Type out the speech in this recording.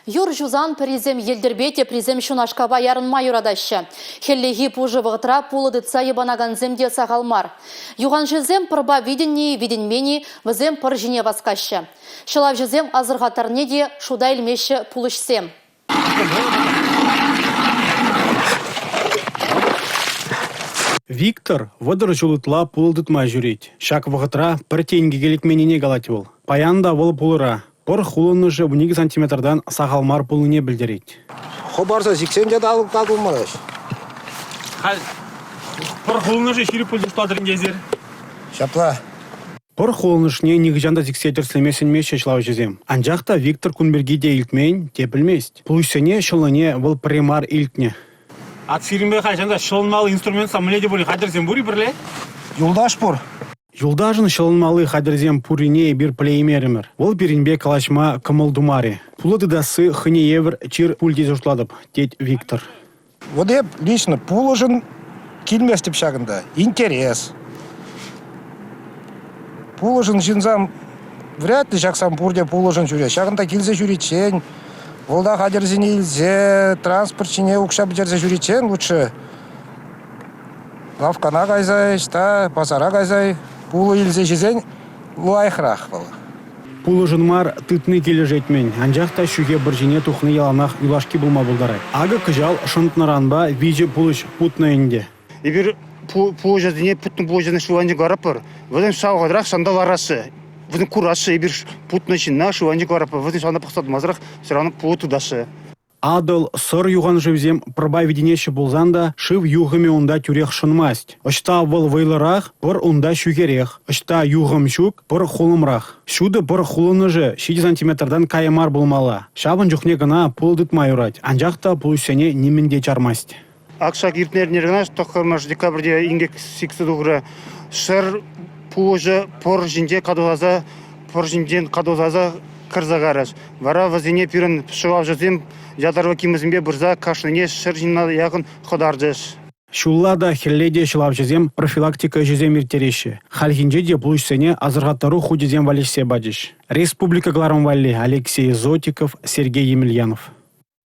Юр ҫусан пӗрисем йӗлтӗрпе, теприсем ҫунашкапа ярӑнма юратаҫҫӗ. Хӗллехи пушӑ вӑхӑтра пулӑ тытса йӑпанакансем те сахал мар. Юханшывсем пӑрпа витӗннӗ-и, витӗнмен-и, вӗсем пӑр ҫине васкаҫҫӗ. Ҫӑлавҫӑсем асӑрхаттарни те шута илмеҫҫӗ пулӑҫсем. Виктор 30 ҫул ытла пулӑ тытма ҫӳрет. Ҫак вӑхӑтра пӗр тенкӗ те лекменнине калать вӑл. Паян та вӑл пулӑра. Пӑр хулӑнӑшӗ 12 сантиметртан сахал мар пулнине пӗлтерет. Хӑпарса сиксен те татӑлмасть. Халь пӑр хулӑнӑшӗ ҫирӗп пуль шутлатӑр ӗнтӗ эсир? Ҫапла. Пӑр хулӑнӑшне нихӑҫан та сиксе тӗрӗслеме сӗнмеҫҫӗ ҫӑлавҫӑсем. Анчах та Виктор кун пирки те илтмен, те пӗлмест. Пулӑҫсене ҫӑлнине вӑл пӗрре мар илтнӗ. А сирӗнпе хальҫан та ҫӑлӑнмалли инструмент мӗнле те пулин хатӗрсем пур-и пӗрле? Юлташ пур. Юлташӑн ҫӑлӑнмалли хатӗрсем пуррине эпир пӗлеймерӗмӗр. Вӑл пирӗнпе калаҫма кӑмӑл тумарӗ. Пулӑ тытасси хӑйне евӗр чир пуль тесе шутлатӑп, тет Виктор. Вот эп лично пулӑшӑн килместӗп ҫакӑнта. Интерес. Пулӑшӑн ҫынсам вряд ли ҫаксам пурте пулӑшӑн ҫӳрет. Ҫакӑнта килсе ҫӳриччен, вӑлта хатӗрсене илсе, транспорт ҫине укҫа пӗтерсе ҫӳриччен лучше лавккана кайса, ӑҫта пасара кайса пулӑ илсе ҫисен лайӑхрах вӑл. Пулӑшӑн мар, тытни килӗшет-мӗн. Анчах та ҫӳхе пӑр ҫине тухни яланах юлашки пулма пултарать. Акӑ кӑҫал шӑнтнӑранпа виҫӗ пулӑҫ путнӑ ӗнтӗ. Эпир пулӑҫӑсене, путнӑ пулӑҫӑсене шыв айӗнче кӑларатпӑр. Вӗсем ҫав вӑхӑтрах ҫанта лараҫҫӗ. Вӗсем кураҫҫӗ, эпир путнӑ ҫынна шыв айӗнче кӑларатпӑр. Вӗсем ҫавна пӑхса тӑмасӑрах все равно пулӑ тытаҫҫӗ. Атӑл, Сӑр юханшывсем пӑрпа витӗнеҫҫӗ пулсан та шыв юхӑмӗ унта тӳрех шӑнмасть. Ӑҫта вӑл вӑйлӑрах, пӑр унта ҫӳхерех, ӑҫта юхӑм ҫук, пӑр хулӑмрах. Ҫутӑ пӑр хулӑнӑшӗ 7 сантиметртан кая мар пулмалла. Ҫавӑн чухне кӑна пулӑ тытма юрать, анчах та пулӑҫсене нимӗн те чармасть. Ак ҫак иртнӗ эрнере кӑна 9 декабрьте инкек сиксе тухрӗ. Ҫӗр пулӑҫӑ пӑр ҫинче катӑласа пӑр ҫинчен катӑласа кӗрсе карӗҫ. Вара вӗсене пирӗн ҫӑлавҫӑсем ятарлӑ кимӗсемпе пырса кашнине ҫӗр ҫынна яхӑн хӑтарчӗҫ. Ҫулла та, хӗлле те ҫӑлавҫӑсем профилактика ӗҫӗсем ирттереҫҫӗ. Хальхинче те пулӑҫсене асӑрхаттару хучӗсем валеҫсе пачӗҫ. Республика кӑларӑм валли Алексей Зотиков, Сергей Емельянов.